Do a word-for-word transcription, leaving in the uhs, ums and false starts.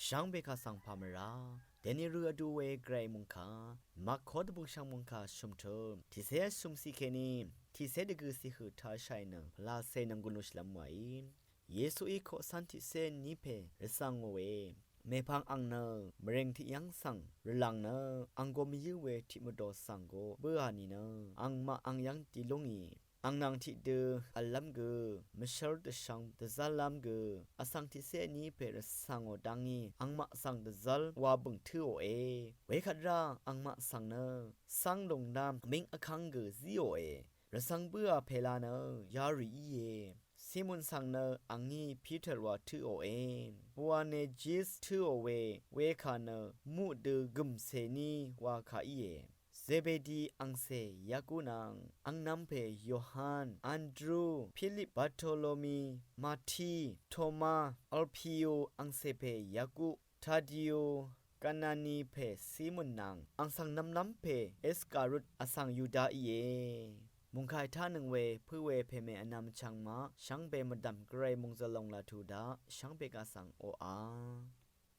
shvngbe kà svng pà mvrá dèni rø vdu we gvray mòngkà Mako dvbùshv̀ng mòngkà shø̀mtø tiqcé shø̀mciq kèní tiqcé dvgø̀ciq høq tashàì nø pvlacè nvng gùn lúshìlv́m wàí. Yesuí koqcv́n tiqcé ní pè rvcv̀ngò we mèpvng ang nø mvrèng tiqyv́ng svng rvlv̀ng nø ang go mvyǿ we tiqmvdò svng go bǿà nìnø angmaq ang yv́ng dì lúngì. Ang nvng tiqdø v̀llv́m gø mvshv́r dvshvng dvzv́llv́m gø vsvng tiqcé ní pè rvcv̀ngò dá ngí angmaq svng dvzv́l wa bø̀ng tǿòe. Wekvt rá angmaq svng nø cv́ng lùng dá mvmíng vkv́ng gø zíòe. Rvcv̀ng bǿà pèla nø yarì íe. Simon svng nø angí Piter wa tǿòe. Boanerges tǿò we wekà nø muqdø gø̀mcè ní wa kà íe. Zebedi angcè Yaku nvng angnv̄m pè Yohan, Andru, Pilip, Bartolomi, Mati, Toma, Alpiyu angcè pè Yaku, Tadiyu, Kanani pè Simon nvng ang svng nv̄mlv́m pè Iskarut vsvng Yuda íe. Mòngkàì tánøng we pǿ we pèmè vnvm chvng maq shvngbe mvdv̀m gvray mòngzø̀l lòng laq tuq daq shvngbe kà svng oqà.